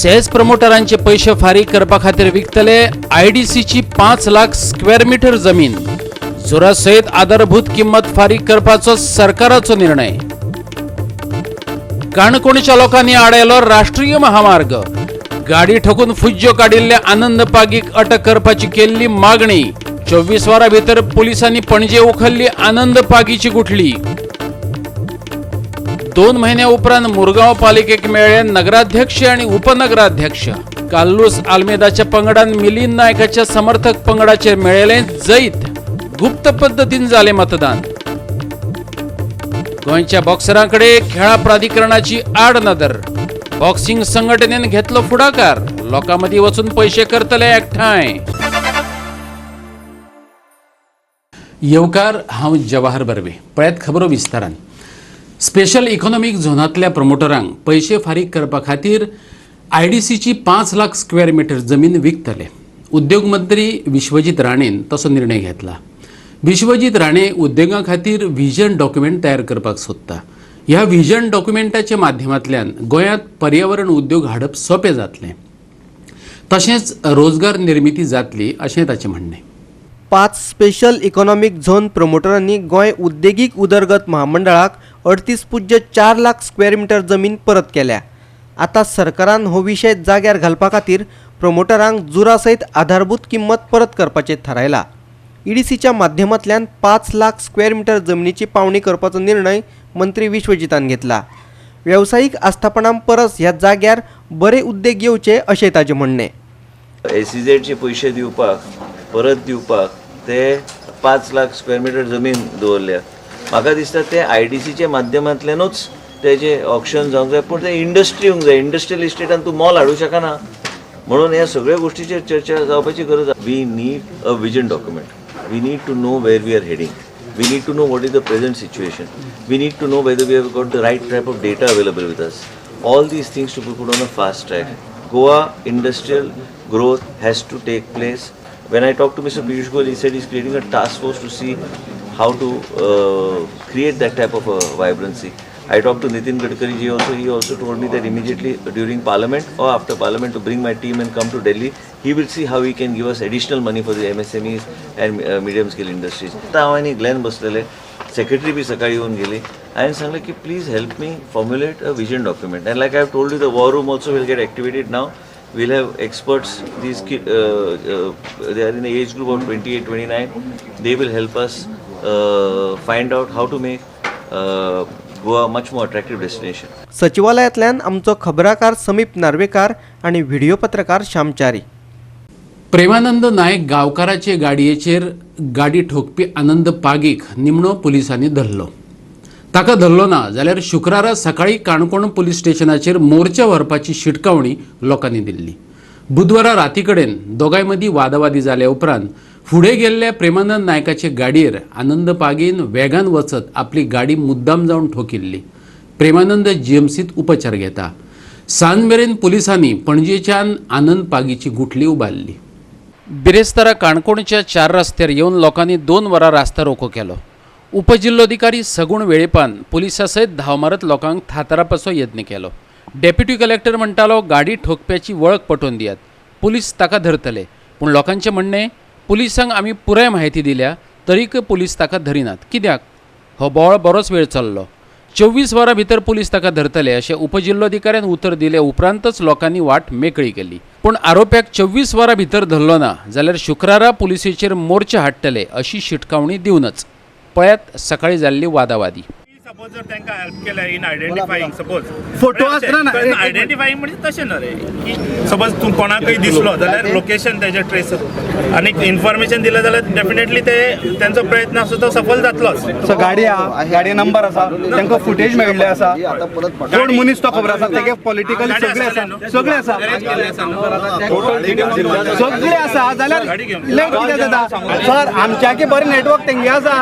सॅझ प्रमोटरांचे पयशे फारीक करपा खातीर विकतले आयडीसीची 5 लाख स्क्वेअर मिटर जमीन. जुरा सयत आधारभूत किंमत फारीक करपाचो सरकाराचो निर्णय. काणकोणच्या लोकांनी आडायलो राष्ट्रीय महामार्ग. गाडी ठोकून फुज्ज्यो काडिल्ल्या आनंद पागीक अटक करपाची केल्ली मागणी. 24 वरां भितर पोलिसांनी पणजे उखल्ली आनंद पागीची गुठली. 2 म्हयन्या उपरांत मुरगांव पालिकेक मेळ्ळे नगराध्यक्ष आणि उपनगराध्यक्ष. कार्लुस आल्मेदाच्या पंगडान मिलिंद नायकाच्या समर्थक पंगडाचेर मेळयलें जैत. गुप्त पद्दतीन जालें मतदान. गोंयच्या बॉक्सरांकडे खेळां प्राधिकरणाची आड नदर. बॉक्सिंग संघटनेन घेतलो फुडाकार. लोकां मदीं वचून पयशे करतले एकठांय. येवकार, हांव जवाहर बर्वे. पळयात खबरो विस्तारान. स्पेशल इकॉनॉमीक झोनांतल्या प्रमोटरांक पयशे फारीक करपा खातीर आयडीसीची 5 लाख स्क्वेअर मिटर जमीन विकतले. उद्योग मंत्री विश्वजीत राणेन तसो निर्णय घेतला. विश्वजीत राणे उद्देगां खातीर व्हिजन डॉक्युमेंट तयार करपाक सोदता. ह्या व्हिजन डॉक्युमेंटाच्या माध्यमांतल्यान गोंयांत पर्यावरण उद्योग हाडप सोंपें जातलें, तशेंच रोजगार निर्मिती जातली, अशें ताचें म्हणणें. पाच स्पेशल इकॉनॉमीक झोन प्रमोटरांनी गोंय उद्देगीक उदरगत महामंडळाक 38.04 लाख स्क्वेअर मिटर जमीन परत केल्या. आतां सरकारान हो विशय जाग्यार घालपा खातीर प्रमोटरांक जुरा सयत आधारभूत किंमत परत करपाचें थारायलां. ईडीसीच्या माध्यमांतल्यान 5 लाख स्क्वेअर मिटर जमनीची पावणी करपाचो निर्णय मंत्री विश्वजितान घेतला. वेवसायीक आस्थापनां परस ह्या जाग्यार बरे उद्देग येवचे, अशें ताजें म्हणणें. एसईझेडचे पयशे दिवपाक, परत दिवपाक ते 5 लाख स्क्वेअर मिटर जमीन दवरल्या. म्हाका दिसता, ते आयडीसीच्या माध्यमांतल्यानूच तेजे ऑक्शन जावंक जाय, पूण ते इंडस्ट्री येवंक जाय. इंडस्ट्रियल इस्टेटान तूं मॉल हाडूंक शकना, म्हणून ह्या सगळ्या गोश्टीचेर चर्चा जावपाची गरज आसा. We need a vision document. We need to know where we are heading. We need to know what is the present situation. We need to know whether we have got the right type of data available with us. All these things to be put on a fast track. Goa industrial growth has to take place. When I talked to Mr. Piyush Goyal, he said he's creating a task force to see how to create that type of a vibrancy. I talked to Nitin Gadkari ji also. He also told me that immediately during Parliament or after Parliament to bring my team and come to Delhi. He will see how he can give us additional money for the MSMEs and medium scale industries. आतां हांव आनी Glenn बसलेले, secretary बी सकाळी येवन गेली. हांवें सांगलें की please help me formulate a vision document, and like I have told you, the war room also will get activated now. We'll have experts. These they are in the age group of 28, 29. They will help us find out how to make Goa a much more attractive destination. सचिवालयांतल्यान आमचो खबराकार समीप नार्वेकार आनी video पत्रकार श्यामचारी. प्रेमानंद नायक गांवकाराचे गाडयेचेर गाडी ठोकपी आनंद पागीक निमणो पुलिसांनी धरलो. ताका धरलो ना जाल्यार शुक्रारा सकाळी काणकोण पुलीस स्टेशनाचेर मोर्चा व्हरपाची शिटकावणी लोकांनी दिल्ली. बुधवारा राती कडेन दोगांय मदीं वादावादी जाल्या उपरांत फुडें गेल्ल्या प्रेमानंद नायकाचे गाडयेर आनंद पागीन वेगान वचत आपली गाडी मुद्दाम जावन ठोकिल्ली. प्रेमानंद जीएमसीत उपचार घेता. सांज मेरेन पुलिसांनी पणजेच्यान आनंद पागीची गुठली उबारली. बिरेस्तारा काणकोणच्या चार रस्त्यार येवन लोकांनी 2 वरां रास्ता रोको केलो. उपजिल्लोधिकारी सगुण वेळेपान पुलिसां सयत धांव मारत लोकांक थातारपाचो यत्न केलो. डेप्युटी कलेक्टर म्हणटालो, गाडी ठोकप्याची वळख पटोवन दियात, पुलीस ताका धरतले. पूण लोकांचें म्हणणें, पुलिसांक आमी पुराय म्हायती दिल्या, तरीकय पुलीस ताका धरिनात कित्याक? हो बोवाळ बरोच वेळ चल्लो. 24 वरां भितर पुलीस ताका धरतले अशें उपजिल्लोधिकाऱ्यान उतर दिले उपरांतच लोकांनी वाट मेकळी केली. पूण आरोप्याक 24 वरां भितर धरलो ना जाल्यार शुक्रारा पुलिसेचेर मोर्चा हाडटले, अशी शिटकावणी दिवनच पळयात सकाळी जाल्ली वादावादी. सपोज जर तांकां हेल्प केलें इन आयडेंटिफाईंग, सपोज फोटो आसना ना, एक- आयडेंटिफाईंग म्हणजे तशें न्हय रे, की सपोज तूं कोणाकय दिसलो जाल्यार लोकेशन तेजें ट्रेस आनी इन्फॉर्मेशन दिलें जाल्यार डेफिनेटली ते तेंचो प्रयत्न आसा तो सफल जातलोच. सो गाडी आहा, गाडी नंबर आसा, तांकां फुटेज मेळिल्ले आसा, कोण मनीस तो खबर आसा, तेगे पॉलिटिकल सगळे आसा, सगळे आसा, सगळे आसा. जाल्यार लेट कितें जाता सर? आमच्याकी बरें नेटवर्क तेंगे आसा.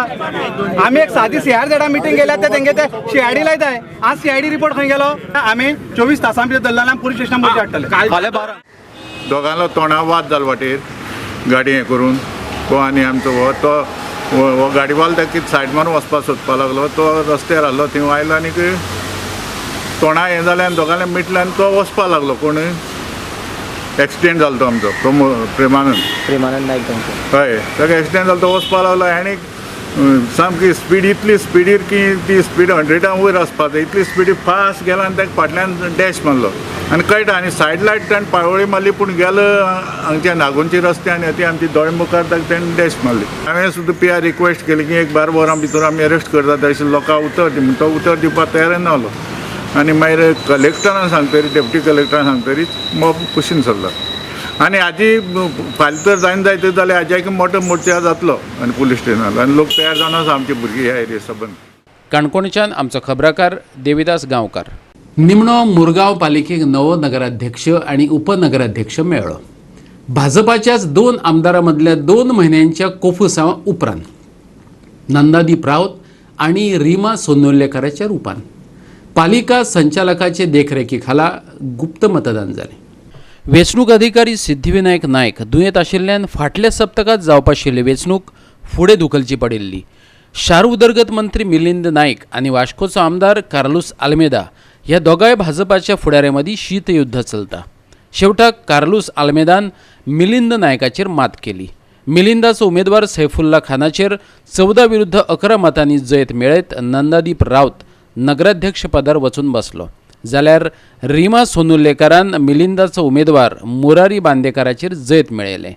आमी एक सादी सीआर झेडा मिटींग गेल्या, ते तेंगे ते सीआयडी लायताय. आज सीआयडी रिपोर्ट खंय गेलो? आमी 24 तासां भितर धरला जाल्यार पुलीस स्टेशनान पयशे हाडटले फाल्यां 12. दोगांलो तोंडा वाद जालो वाटेर, गाडी हें करून तो आनी आमचो हो तो हो हो गाडीवालो ताका सायड मारून वचपाक सोदपाक लागलो. तो रस्त्यार आहलो, थंय आयलो आनीक तोंडा हें जालें आनी दोगांलें मिटलें आनी तो वचपाक लागलो. कोण एक्सिडेंट जालो तो आमचो प्रेमानंद नायक गांवकर. हय, ताका एक्सिडेंट जालो, तो वचपा लागलो आनी सामकी स्पीड इतली स्पिडीर की ती स्पीड 100 वयर आसपा जाय, इतली स्पिडी फास्ट गेला आनी ताका फाटल्यान डॅश मारलो आनी कळटा आनी सायड लायट ताणें पाळोळी मारली, पूण गेलो हांगच्या नागोनचे रस्ते आनी ती आमची दोळे मुखार ताका ताणें डॅश मारली. हांवें सुद्दां पी आर रिक्वेस्ट केली की एक 12 वरां भितर आमी अरेस्ट करता तशें लोकांक उतर दी म्हण, तो उतर दिवपाक तयार नासलो आनी मागीर कलेक्टरान सांगतरी, डेप्युटी कलेक्टरान सांगतरीच मोब कुशीन सरलो. आनी हाजी फाल्यां तर जायना जायत जाल्यार हाज्या एक मोठो मोर्चा जातलो आनी पुलीस स्टेशनार आनी लोक तयार जावन आसा आमची भुरगीं ह्या एरिया सबंद. काणकोणच्यान आमचो खबराकार देविदास गांवकार. निमणो मुरगांव पालिकेक नवो नगराध्यक्ष आनी उपनगराध्यक्ष मेळ्ळो. भाजपाच्याच 2 आमदारां मदल्या 2 म्हयन्यांच्या कोफुसांवा उपरांत नंदादीप राऊत आनी रीमा सोनुर्लेकाराच्या रुपान पालिका संचालकाचे देखरेखी खाला गुप्त मतदान जालें. वेंचणूक अधिकारी सिद्धिविनायक नायक दुयेंत आशिल्ल्यान फाटल्या सप्तकांत जावपाशिल्ली वेंचणूक फुडें धुकलची पडिल्ली. शार उदरगत मंत्री मिलिंद नायक आनी वास्कोचो आमदार कार्लूस आल्मेदा ह्या दोगांय भाजपाच्या फुडाऱ्यां मदीं शीतयुद्ध चलता. शेवटाक कार्लूस आल्मेदान मिलिंद नायकाचेर मात केली. मिलिंदाचो उमेदवार सैफुल्ला खानाचेर 14 विरुद्ध 11 मतांनी जैत मेळयत नंदादीप राऊत नगराध्यक्षपदार वचून बसलो, जाल्यार रीमा सोनुर्लेकारान मिलिंदाचो उमेदवार मुरारी बांदेकाराचेर जैत मेळयलें.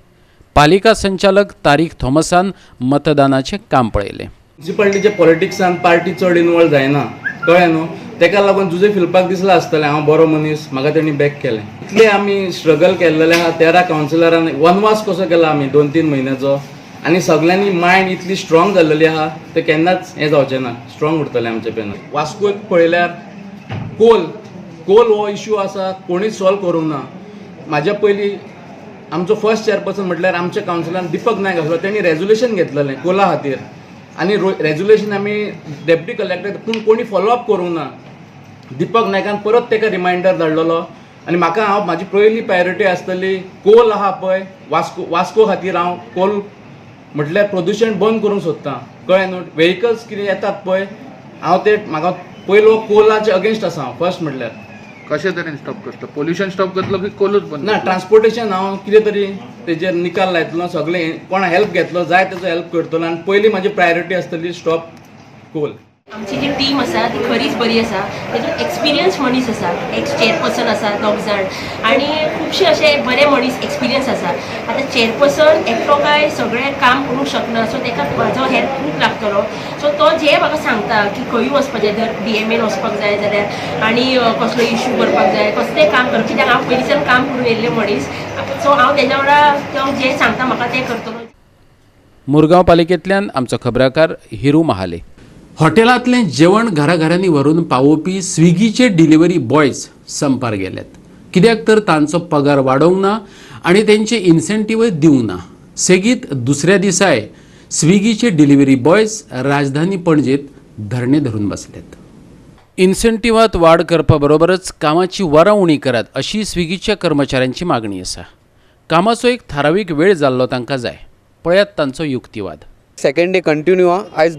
पालिका संचालक तारीक थॉमसान मतदानाचें काम पळयलें. म्युनिसिपालिटीच्या पॉलिटिक्सान पार्टी चड इनवॉल्व जायना, कळ्ळें न्हू. तेका लागून जुजे फिल्पाक दिसलां आसतलें हांव बरो मनीस, म्हाका तेणी बॅक केलें. इतलें आमी स्ट्रगल केल्लेलें आहा, 13 कावन्सिलरान वनवास कसो केला आमी 2-3 म्हयन्याचो, आनी सगल्यांनी मायंड इतली स्ट्रॉंग जाल्लेली आहा तें केन्नाच हें जावचें ना, स्ट्रॉंग उरतलें आमचें पॅनल. वास्कोक पळयल्यार कोल कोल हो इशू आसा, कोणीच सॉल्व करूंक ना. म्हाज्या पयलीं आमचो फर्स्ट चेअरपर्सन म्हटल्यार आमच्या कावन्सिलान दीपक नायक आसलो, तेणी रेजोल्युशन घेतलेलें कोला खातीर आनी रेजोल्युशन आमी डेप्युटी कलेक्टर, पूण कोणी फॉलोअप करूंक ना. दीपक नायकान परत ताका रिमायंडर धाडलेलो आनी म्हाका हांव म्हाजी पयली प्रायोरिटी आसतली कोल आहा पळय वास्को, वास्को खातीर हांव कोल म्हटल्यार प्रदुशण बंद करूंक सोदतां, कळ्ळें न्हू. वेहिकल्स कितें येतात पळय, हांव ते म्हाका पयलो कोलाचे अगेन्स्ट आसा हांव फर्स्ट म्हटल्यार. कशे तरेन स्टॉप करतलो? पोल्युशन स्टॉप करतलो की कोलूच बंद ना, ट्रान्सपोर्टेशन हांव कितें तरी तेजेर निकाल लायतलो, सगळें कोणा हेल्प घेतलो जाय तेजो हेल्प करतलो आनी पयली म्हाजी प्रायोरिटी आसतली स्टॉप कोल. आमची जी टीम आसा ती खरीच बरी आसा, तातूंत एक्सपिरियन्स मनीस आसा, एक्स चेअरपर्सन आसा 2 जाण आनी खुबशे अशे बरे मनीस एक्सपिरियन्स आसा. आतां चेअरपर्सन एकटो काय सगळें काम करूंक शकना, सो ताका म्हाजो हेल्प खूब लागतलो. सो तो जे म्हाका सांगता की खंय वचपाचें, जर DMN वचपाक जाय जाल्यार आनी कसलो इशू करपाक जाय, कसलें काम करप, कित्याक हांव पयलींच्यान काम करून येयल्लें मनीस, सो हांव तेज्या वांगडा तो जें सांगता म्हाका तें करतलो. मुरगांव पालिकेंतल्यान आमचो खबराकार हिरू महाले. हॉटेलांतलें जेवण घराघरांनी व्हरून पावोवपी स्विगीचे डिलिव्हरी बॉयज संपार गेल्यात, कित्याक तर तांचो पगार वाडोवंक ना आनी तेंचे इन्सेंटिव्हय दिवंक ना. सेगीत दुसऱ्या दिसाय स्विगीचे डिलिव्हरी बॉयज राजधानी पणजेत धरणे धरून बसल्यात. इन्सेंटिव्हात वाड करपा बरोबरच कामाची वरां उणी करात अशी स्विगीच्या कर्मचाऱ्यांची मागणी आसा. कामाचो एक थारावीक वेळ जाल्लो तांकां जाय. पळयात तांचो युक्तिवाद. सेकंड डे कंटिन्यू आहा. आयज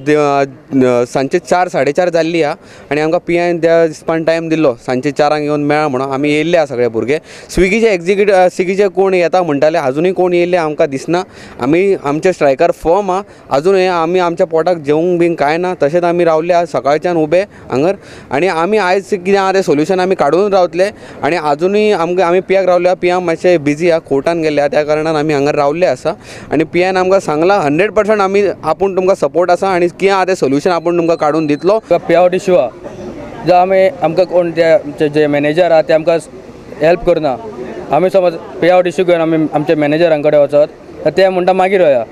सांजचे 4 साडे 4 जाल्ली आहा आनी आमकां पी आयन त्या हिसपान टायम दिल्लो सांजचे 4 येवन मेळा म्हणून. आमी येयल्ले आहा सगळे भुरगे. स्विगीचे एक्झिक्युटिव्ह स्विगीचे कोण येता म्हणटाले, आजुनूय कोण येयल्ले आमकां दिसना. आमी आमचे स्ट्रायकार फर्म आहा, आजूनय आमी आमच्या पोटाक जेवंक बीन कांय ना, तशेंच आमी रावले आहा सकाळच्यान उबे हांगर. आनी आमी आयज कितें आहा तें सोल्युशन आमी काडून रावतले. आनी आजुनूय आमकां आमी पियाक रावले आहा, पिया मातशे बिजी आहा, कोर्टान गेल्ले आहा, त्या कारणान आमी हांगर रावल्ले आसा. आनी पियान आमकां सांगलां 100% आमी आपूण तुमकां सपोर्ट आसा आनी कितें आहा तें सोल्युशन आपूण तुमकां काडून दितलो. पे आवट इशू आहा, जावं आमी आमकां कोण ते आमचे जे मॅनेजर आहा ते आमकां हेल्प करना. आमी समज पे आवट इशू घेवन आमी आमच्या मॅनेजरां कडेन वचत ते म्हणटा मागीर येया,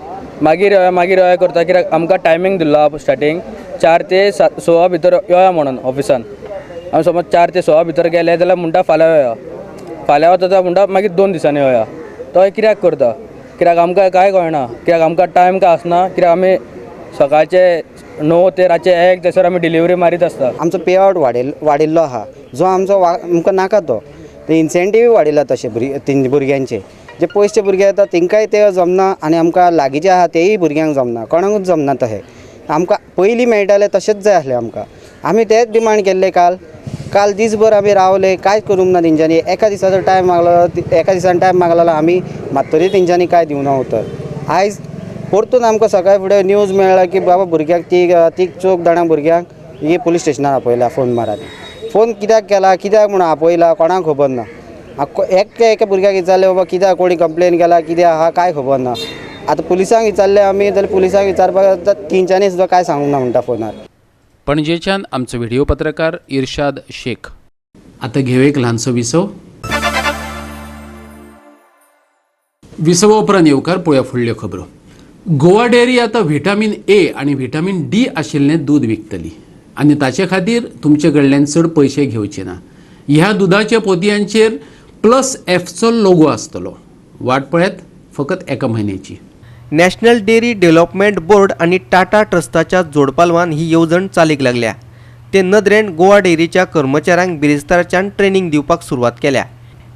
मागीर येया, मागीर येया करता. कित्याक आमकां टायमींग दिल्लो आहा स्टार्टींग 4 ते 6 भितर येया म्हणून ऑफिसान. आमी समज 4 ते 6 भितर गेले जाल्यार म्हणटा फाल्यां येया, फाल्यां वता म्हणटा मागीर 2 दिसांनी येया. तो कित्याक करता? कित्याक आमकां कांय कळना, कित्याक आमकां टायम काय आसना, कित्याक आमी सकाळचे 9 ते रातचे 1 थंयसर आमी डिलिव्हरी मारीत आसता. आमचो पे आवट वाडिल्लो आहा, जो आमचो आमकां नाका तो इन्सेंटीव वाडयला तशें भुरग्यांचे जे पयसचे भुरगे येता तेंकांय ते जमना आनी आमकां लागींचे आहा तेय भुरग्यांक जमना, कोणाकूच जमना. तशें आमकां पयलीं मेळटालें तशेंच जाय आसलें आमकां. आमी तेंच डिमांड केल्लें काल. काल दीसभर आमी रावले, कांयच करूंक ना तेंच्यांनी. एका दिसाचो टायम मागलो, एका दिसान टायम मागलेलो आमी, मात तरी तेंच्यांनी कांय दिवना उतर. आयज परतून आमकां सकाळी फुडें न्यूज मेळ्ळा की बाबा भुरग्याक तीग चौग जाणां भुरग्यांक ही पुलीस स्टेशनार आपयला. फोन मारात, फोन कित्याक केला, कित्याक म्हणून आपयला कोणाक खबर ना. एका एका भुरग्याक विचारलें बाबा कित्याक कोणी कंप्लेन केला कित्याक आहा कांय खबर ना. आतां पुलिसांक विचारलें आमी जाल्यार पुलिसांक विचारपाक तेंच्यांनी सुद्दां कांय सांगूंक ना म्हणटा फोनार. पणजेच्यान आमचो व्हिडिओ पत्रकार इर्शाद शेख. आतां घेवया एक ल्हानसो विसव. विसवा उपरांत येवकार पळोवया फुडल्यो खबरो. गोवा डेअरी आतां व्हिटामीन ए आनी व्हिटामीन डी आशिल्लें दूद विकतली आनी ताचे खातीर तुमचे कडल्यान चड पयशे घेवचे ना. ह्या दुदाच्या पोतयांचेर प्लस एफचो लोगो आसतलो. वाट पळयात फकत एका म्हयन्याची. नॅशनल डेअरी डेव्हलपमेंट बोर्ड आनी टाटा ट्रस्टाच्या जोडपालवान ही येवजण चालीक लागल्या. ते नदरेन गोवा डेअरीच्या कर्मचाऱ्यांक बिरेस्ताराच्यान ट्रेनिंग दिवपाक सुरवात केल्या.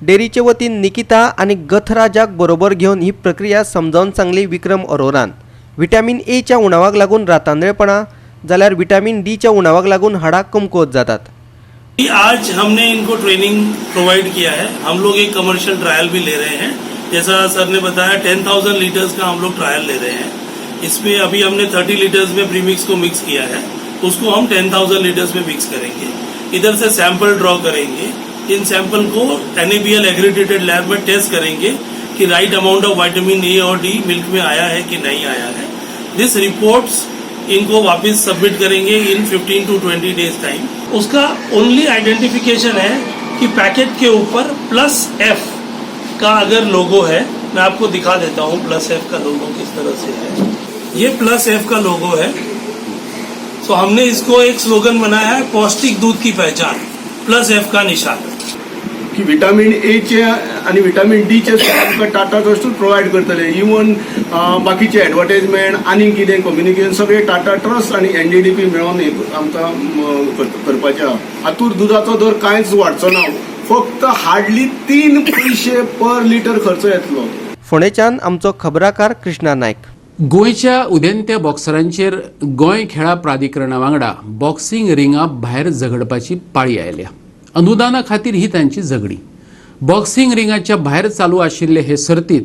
डेअरीचे वतीन निकिता आनी गथराजाक बरोबर घेवन ही प्रक्रिया समजावन सांगली विक्रम अरोरान. व्हिटॅमिन एच्या उणावाक लागून रातांदळेपणां जाल्यार व्हिटॅमिन डीच्या उणावाक लागून हाडां कमकुवत जातात. आज हमने इनको ट्रेनिंग प्रोवाइड किया है. हम लोग एक कमर्शियल ट्रायल भी ले रहे हैं. जैसा सर ने बताया 10,000 लीटर्स का हम लोग ट्रायल ले रहे हैं. इसमें अभी हमने 30 लीटर्स में प्रीमिक्स को मिक्स किया है, उसको हम 10,000 लीटर्स में मिक्स करेंगे. इधर से सैंपल ड्रॉ करेंगे, इन सैंपल को एनएबीएल एक्रेडिटेड लैब में टेस्ट करेंगे कि right amount of vitamin A और डी मिल्क में आया है कि नहीं आया है. This reports इनको वापस सबमिट करेंगे इन 15 टू 20 डेज टाइम. उसका ओनली आइडेंटिफिकेशन है कि पैकेट के ऊपर प्लस एफ का अगर लोगो है, मैं आपको दिखा देता हूँ प्लस एफ का लोगो किस तरह से है. ये प्लस एफ का लोगो है. तो हमने इसको एक स्लोगन बनाया है, पौष्टिक दूध की पहचान, प्लस एफ का निशान. की विटामीन एचे आनी विटामीन डीचे सुद्दां आमकां टाटा ट्रस्टूच प्रोवायड करतले. इवन बाकीचे एडवर्टायजमेंट आनी कितें कम्युनिकेशन सगळे टाटा ट्रस्ट आनी एनडीडीबी मेळोन आमकां करपाचें आहा. हातूंत दुदाचो दर कांयच वाडचो ना, फक्त हार्डली 3 पयशे पर लिटर खर्च येतलो. फोंडेच्यान आमचो खबराकार कृष्णा नायक. गोंयच्या उदेंत्या बॉक्सरांचेर गोंय खेळां प्राधिकरणा वांगडा बॉक्सिंग रिंगा भायर झगडपाची पाळी आयल्या. अनुदाना खातीर ही तांची झगडी. बॉक्सिंग रिंगाच्या भायर चालू आशिल्ले हे सर्तीत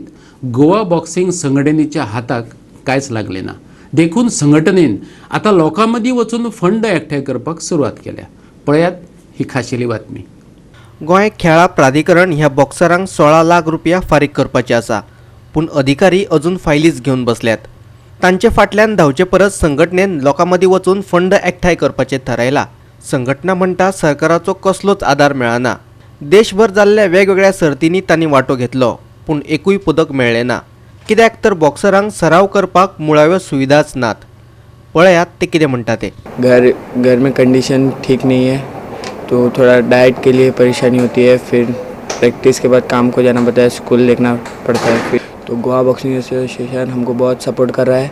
गोवा बॉक्सिंग संघटनेच्या हाताक कांयच लागलें ना, देखून संघटनेन आतां लोकां मदीं वचून फंड एकठांय करपाक सुरवात केल्या. पळयात ही खाशेली बातमी. गोंय खेळां प्राधिकरण ह्या बॉक्सरांक 16 लाख रुपया फारीक करपाचे आसा, पूण अधिकारी अजून फायलीच घेवन बसल्यात. तांचे फाटल्यान धांवचे परस संघटनेन लोकां मदीं वचून फंड एकठांय करपाचें थारायलां. संघटना म्हणटा सरकाराचो कसलोच आदार मेळना. देशभर जाल्ल्या वेगवेगळ्या सर्तींनी तांणी वांटो घेतलो, पूण एकूय पदक मेळ्ळें ना. कित्याक तर बॉक्सरांक सराव करपाक मुळाव्यो सुविधाच नात. पळयात ते कितें म्हणटा ते. घर घर में कंडीशन ठीक नहीं है, तो थोड़ा डाइट के लिए परेशानी होती है. फिर प्रैक्टिस के बाद काम को जाना पड़ता है, स्कूल देखना पड़ता है. फिर तो गोवा बॉक्सिंग एसोसिएशन हमको बहुत सपोर्ट कर रहा है.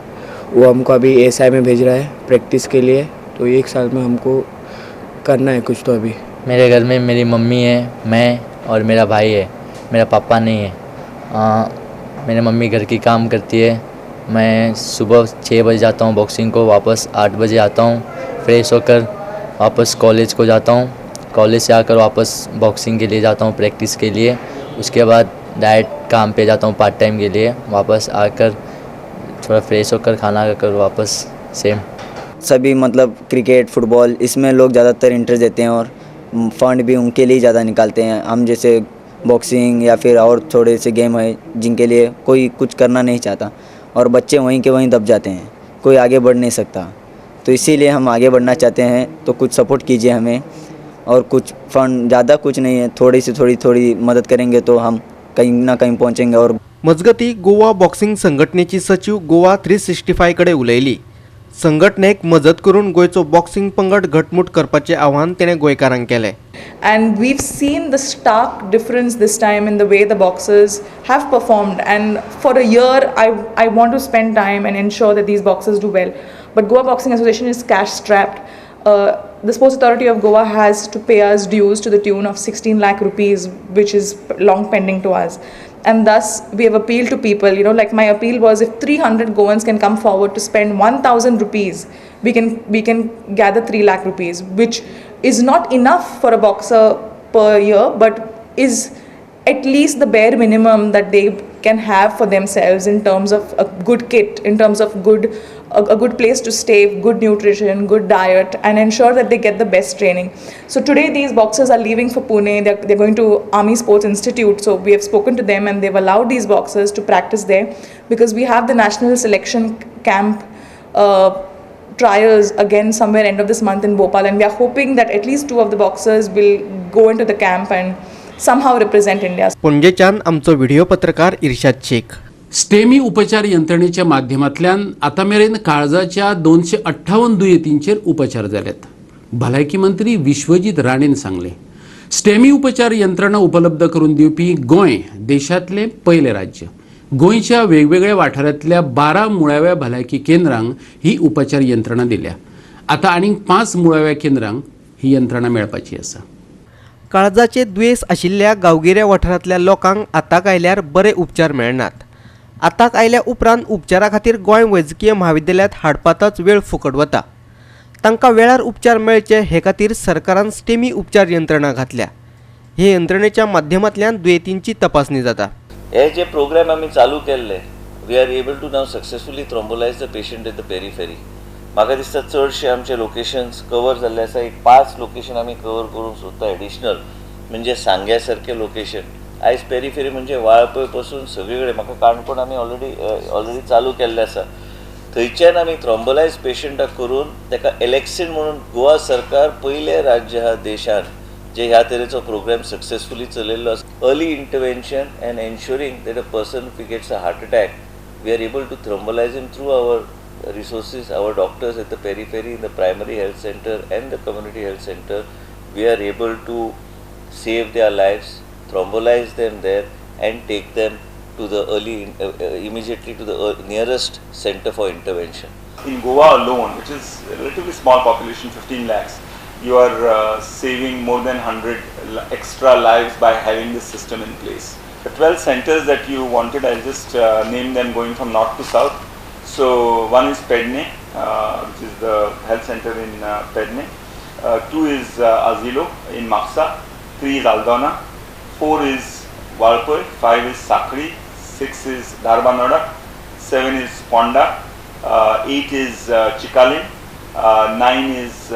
वो हमको अभी एसआई में भेज रहा है प्रैक्टिस के लिए, तो एक साल में हमको करना है कुछ तो अभी. मेरे घर में मेरी मम्मी है, मैं और मेरा भाई है. मेरा पापा नहीं है. मेरी मम्मी घर की काम करती है. मैं सुबह 6 बजे जाता हूँ बॉक्सिंग को, वापस 8 बजे आता हूँ. फ्रेश होकर वापस कॉलेज को जाता हूँ. कॉलेज से आकर वापस बॉक्सिंग के लिए जाता हूँ प्रैक्टिस के लिए. उसके बाद डायरेक्ट काम पे जाता हूँ पार्ट टाइम के लिए. वापस आकर थोड़ा फ्रेश होकर खाना खाकर वापस सेम. सभी मतलब क्रिकेट, फुटबॉल, इसमें लोग ज़्यादातर इंटरेस्ट देते हैं और फंड भी उनके लिए ज़्यादा निकालते हैं. हम जैसे बॉक्सिंग या फिर और थोड़े से गेम है जिनके लिए कोई कुछ करना नहीं चाहता और बच्चे वहीं के वहीं दब जाते हैं, कोई आगे बढ़ नहीं सकता. तो इसीलिए हम आगे बढ़ना चाहते हैं, तो कुछ सपोर्ट कीजिए हमें. और कुछ फंड ज़्यादा कुछ नहीं है, थोड़ी सी थोड़ी थोड़ी मदद करेंगे तो हम कहीं ना कहीं पहुँचेंगे. और मजगती गोवा बॉक्सिंग संघटनेची सचीव गोवा 365 कडेन उलयली. संघटनेक मजत करून गोंयचो बॉक्सिंग पंगड घटमूट करपाचें आवाहन तिणें गोंयकारांक केलें. And we've seen the stark difference this time in the way the boxers have performed. And for a year, I want to spend time and ensure that these boxers do well. But Goa Boxing Association is cash strapped. The Sports Authority of Goa has to pay us dues to the tune of 16 lakh rupees, which is long pending to us. And thus, we have appealed to people. You know, like my appeal was, if 300 Goans can come forward to spend 1,000 rupees, we can gather 3 lakh rupees, which is not enough for a boxer per year, but is at least the bare minimum that they can have for themselves in terms of a good kit, in terms of a good place to stay, good nutrition, good diet, and ensure that they get the best training. So today these boxers are leaving for Pune. They're going to Army Sports Institute. So we have spoken to them and they've allowed these boxers to practice there, because we have the national selection camp trials again somewhere end of this month in Bhopal, and we are hoping that at least 2 of the boxers will go into the camp and somehow represent India. पणजेच्यान आमचो video पत्रकार इर्शाद Shaikh. STEMI उपचार यंत्रणेच्या माध्यमांतल्यान आतां मेरेन काळजाच्या 258 दुयेंतींचेर उपचार जाल्यात. भलायकी मंत्री विश्वजीत राणेन सांगलें, स्टेमी उपचार यंत्रणा उपलब्ध करून दिवपी गोंय देशांतलें पयलें राज्य. गोंयच्या वेगवेगळ्या वाठारांतल्या 12 मुळाव्या भलायकी केंद्रांक ही उपचार यंत्रणा दिल्या. आतां आनीक 5 मुळाव्या केंद्रांक ही यंत्रणा मेळपाची आसा. काळजाचे दुयेंस आशिल्ल्या गांवगिऱ्या वाठारांतल्या लोकांक आताक आयल्यार बरे उपचार मेळनात. आताक आयल्या उपरांत उपचारा खातीर गोंय वैजकीय म्हाविद्यालयांत हाडपांतच वेळ फुकट वता. तांकां वेळार उपचार मेळचे हे खातीर सरकारान स्टेमी उपचार यंत्रणा घातल्या. हे यंत्रणेच्या माध्यमांतल्यान दुयेंतींची तपासणी जाता. हे जे प्रोग्राम आमी चालू केल्ले, we are able to now successfully thrombolyse the patient at the periphery. म्हाका दिसता चडशे आमचे लोकेशन्स कवर जाल्ले आसा. एक 5 लोकेशन आमी कवर करूंक सोदता एडिशनल, म्हणजे सांग्या सारकें लोकेशन. आयज पेरिफेरी म्हणजे वाळपय पसून सगळे कडेन, म्हाका काणकोण आमी ऑलरेडी चालू केल्लें आसा. थंयच्यान आमी थ्रोम्बोलायज पेशंटाक करून ताका एलेक्सिन म्हणून गोवा सरकार पयलें राज्य आहा देशान जे ह्या तरेचो प्रोग्राम सक्सेसफुली चलयल्लो आसा. Early intervention and ensuring that a person if gets a heart attack, we are able to thrombolyse him through our resources, our doctors at the periphery, in the primary health center and the community health center. We are able to save their lives, thrombolyze them there and take them to the early, immediately to the nearest center for intervention. In Goa alone, which is a relatively small population, 15 lakhs, you are saving more than 100 extra lives by having this system in place. The 12 centers that you wanted, I'll just name them going from north to south. So one is Pedne, which is the health center in Pedne. 2 is Azilo in Mapsa. 3 is Aldona. 4 is Valpoi. 5 is Sakri. 6 is Dharbanoda. 7 is Ponda. 8 is Chikalin. 9 is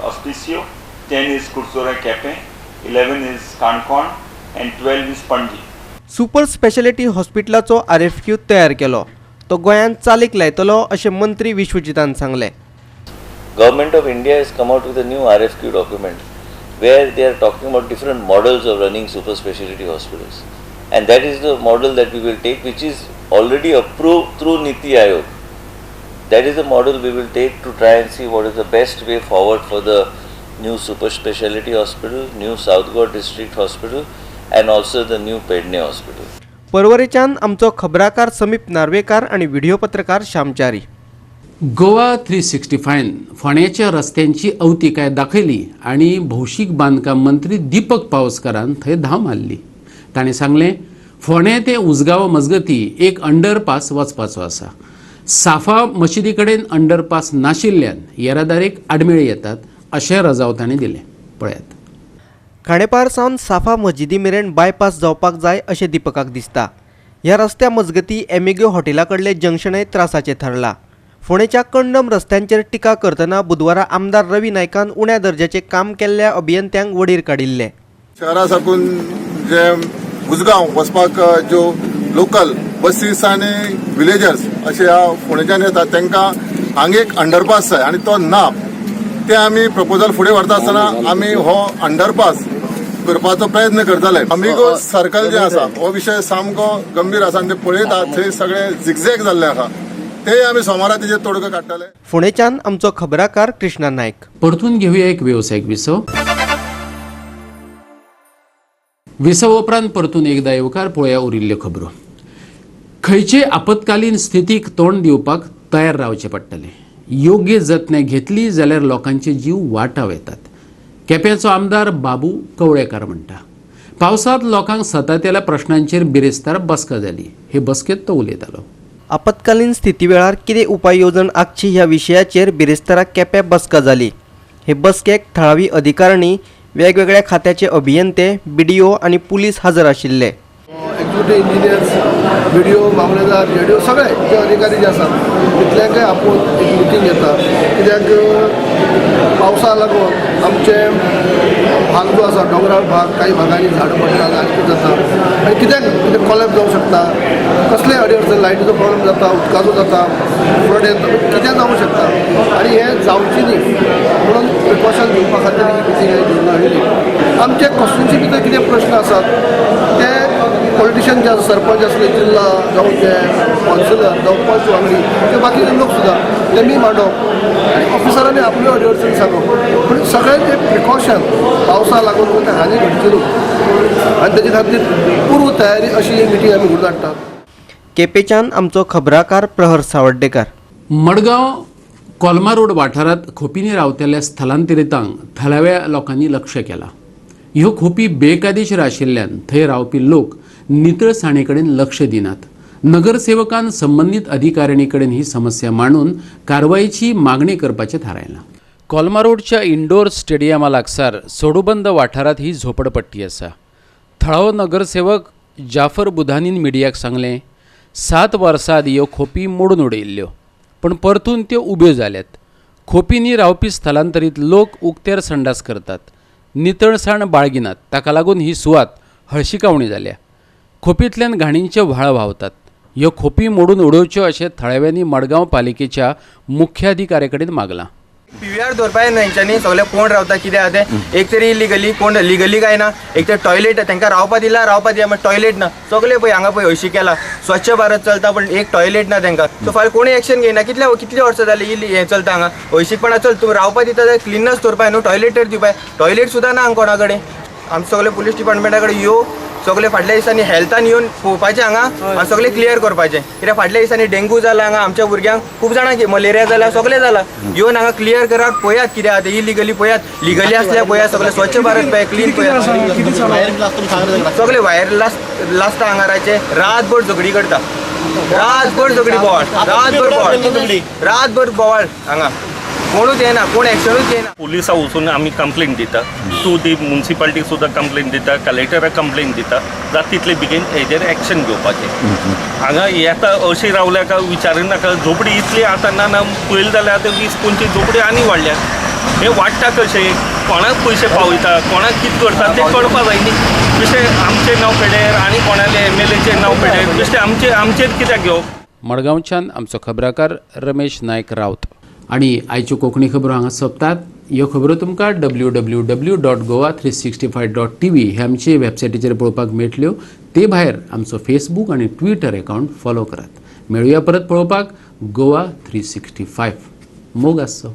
Auspicio. 10 is Kursora Kepe. 11 is Kankon. And 12 is Panaji. Super speciality हॉस्पिटलाचो RFQ तयार केलो, तो गोंयांत चालीक लायतलो अशें मंत्री विश्वजितान सांगलें. Government of India has come out with a new RFQ document where they are talking about different models of running super speciality hospitals, and that is the model that we will take, which is already approved through Niti Aayog. That is the model we will take to try and see what is the best way forward for the new super speciality hospital, new South Goa district hospital and also the new Pedne hospital. परवरेच्यान आमचो खबराकार समीप नार्वेकार आणि video पत्रकार श्यामचारी. गोवा 365 फोंड्याच्या रस्त्यांची अवतिकाय दाखयली आनी भौशीक बांदकाम मंत्री दीपक पावसकारान थंय धांव मारली. ताणें सांगलें, फोंड्या ते उजगांव मजगती एक अंडरपास वचपाचो आसा. साफा मशिदी कडेन अंडरपास नाशिल्ल्यान येरादारीक आडमेळी येतात अशें रजाव ताणें दिलें. पळयात. खांडेपार सावन साफा मस्जिदी मेरेन बायपास जावपाक जाय अशें दीपकाक दिसता. ह्या रस्त्या मजगती एमिगो हॉटेला कडलें जंक्शनय त्रासाचें थारलां. फोंडेच्या कंडम रस्त्यांचेर टिका करतना बुधवारा आमदार रवी नायकान उण्या दर्जाचें काम केल्ल्या अभियंत्यांक वडीर काडिल्ले. शहरा साकून जे उजगांव वचपाक ज्यो लोकल बसीस आनी विलेजर्स अशे ह्या फोंडेच्यान येतात तांकां हांगा एक अंडरपास जाय आनी तो ना, ते आमी प्रपोजल फुडें व्हरता आसतना आमी हो अंडरपास करपाचो प्रयत्न करतले. अमिगो सर्कल जे आसा हो विशय सामको गंभीर आसा आनी ते पळयतात थंय सगळे झिगझॅग जाल्ले आसा, ते आमी सोमारा तेजेर तोडगो काडटले. फोंडेच्यान आमचो खबराकार कृष्णा नायक. परतून घेवया एक वेवसायीक विसव. विसव उपरांत परतून एकदा येवकार. पळोवया उरिल्ल्यो खबरो. खंयचे आपत्कालीन स्थितीक तोंड दिवपाक तयार रावचें पडटलें. योग्य जतनाय घेतली जाल्यार लोकांचे जीव वाटाव येतात. केप्याचो आमदार बाबू कवळेकार म्हणटा, पावसांत लोकांक सतातेल्या प्रश्नांचेर बिरेस्तार बसका जाली. हे बसकेंत तो उलयतालो. आपत्कालीन स्थिती वेळार कितें उपाय येवजण आखची ह्या विशयाचेर बिरेस्तारा केप्यां बसका जाली. हे बसकेक थळावी अधिकारणी, वेगवेगळ्या खात्याचे अभियंते, बीडीओ आनी पुलीस हजर आशिल्ले. एक्झिक्युटिव्ह इंजिनियर्स, बीडीओ, मामलेदार, जेडीओ सगळे जे अधिकारी जे आसात तितल्यांकय आपोवन एक मिटींग घेता, कित्याक पावसा लागून आमचे भाग जो आसा दोंगराळ भाग काही भागांनी झाडां पडटात आनी कितें जाता आनी कित्याक कितें कॉलेप्स जावंक शकता, कसलेय अडचण, लायटीचो प्रॉब्लम जाता, उदकाचो जाता, फ्लड येता, कितें जावंक शकता आनी हें जावचें न्ही म्हणून प्रिकॉशन घेवपा खातीर ही मिटींग हांवें घेवन हाडली. आमचे कॉन्स्टिट्युन्सी भितर कितें प्रश्न आसात ते पॉलिटिशियन जे आसा, सरपंच आसले, जिल्ला जावं ते कावन्सिलर जावं पंच वांगडी किंवा बाकीचे लोक सुद्दां तेमी मांडप आनी ऑफिसरांनी आपल्यो अडचणी सांगप, पूण सगळ्यांचे प्रिकॉशन पावसा लागून ते हानी घडची न्हू आनी तेजे खातीर पूर्व तयारी अशी ही मिटींग आमी घडोवन हाडटात. केपेच्यान आमचो खबराकार प्रहर सावर्डेकार. मडगांव कोलमा रोड वाठारांत खोपींनी रावतल्या स्थलांतरितांक थळाव्या लोकांनी लक्ष केलां. ह्यो खोपी बेकायदेशीर आशिल्ल्यान थंय रावपी लोक नितळसाणे कडेन लक्ष दिनात. नगरसेवकान संबंदीत अधिकारिणी कडेन ही समस्या मांडून कारवायेची मागणी करपाचें थारायलां. कोलमा रोडच्या इंडोर स्टेडियमा लागसार सोडूबंद वाठारांत ही झोपडपट्टी आसा. थळावो नगरसेवक जाफर बुधानीन मिडियाक सांगलें, 7 वर्सां आदीं ह्यो खोपी मोडून उडयिल्ल्यो, पूण परतून त्यो उब्यो जाल्यात. खोपींनी रावपी स्थलांतरीत लोक उक्त्यार संडास करतात, नितळसाण बाळगिनात. ताका लागून ही सुवात हळशिकावणी जाल्या. खोपींतल्यान घाणींचे व्हाळ व्हांवतात. ह्यो खोपी मोडून उडोवच्यो अशें थळाव्यांनी मडगांव पालिकेच्या मुख्याधिकाऱ्या कडेन मागलां. पीव्हीआर दवरपाक ना हेंच्यांनी, सगळे कोण रावता कितें आहा तें, एक तरी इलिगली कोण लिगली काय ना, एक तर टॉयलेट तांकां रावपा दिला, रावपा दिला मागीर टॉयलेट ना, सगळे पळय हांगा पळय हळशी केला, स्वच्छ भारत चलता पण एक टॉयलेट ना तांकां. सो फाल्यां कोणूय एक्शन घेयना. कितले वर्सां जाली इल्ली हें चलता हांगा हळशीकपणा. चल तुमी रावपा दिता जाल्यार क्लिननेस दवरपाक न्हू, टॉयलेट तर दिवपाक, टॉयलेट सुद्दां ना हांगा कोणा कडेन. आमी सगळे पुलीस डिपार्टमेंटा कडेन यो, सगळे फाटल्या दिसांनी हेल्थान येवन पळोवपाचें हांगा आनी सगळें क्लियर करपाचें, कित्याक फाटल्या दिसांनी डेंगू जाला हांगा, आमच्या भुरग्यांक खूब जाणांक मलेरिया जाला, सगळें जाला. येवन हांगा क्लियर करात, पळयात कितें आहा तें, इलिगली पळयात, लिगली आसल्यार पळयात, सगळें स्वच्छ भारत पळय, क्लीन पळयात, सगळे वायर लासता हांगा रातचे, रातभर झगडी करता, रातभर झगडी बोवाळ, रातभर बोवाळ, रातभर बोवाळ हांगा, कोणूच येना, कोण एक्शनूच घेयना. पुलिसा वचून आमी कंप्लेन दिता, टू the municipality सुद्दां कंप्लेन दिता, कलेक्टराक कंप्लेन दिता, जाता तितले बेगीन हेजेर एक्शन घेवपाचें. हांगा येता अशी रावल्या काय विचारिनाका, झोपडी इतली आतां ना ना पळयलें जाल्यार आतां 20-25 झोपडी आनी वाडल्या. हे वाडटा कशें, कोणाक पयशे पावयता, कोणाक कितें करता तें कळपा जाय न्ही. बेश्टें आमचें नांव पेड्यार आनी कोणालें एमएलएचें नांव पेड्यार, बेश्टें आमचें आमचेर कित्याक घेवप. मडगांवच्यान आमचो खबराकार रमेश नायक रावत. आनी आयच्यो कोंकणी खबरो हांगा सोंपतात. ह्यो खबरो तुमकां www.goa365.tv हे आमचे वेबसायटीचेर पळोवपाक मेळटल्यो. ते भायर आमचो फेसबूक आनी ट्विटर अकावंट फॉलो करात. मेळुया परत पळोवपाक गोवा 365. मोग आसचो.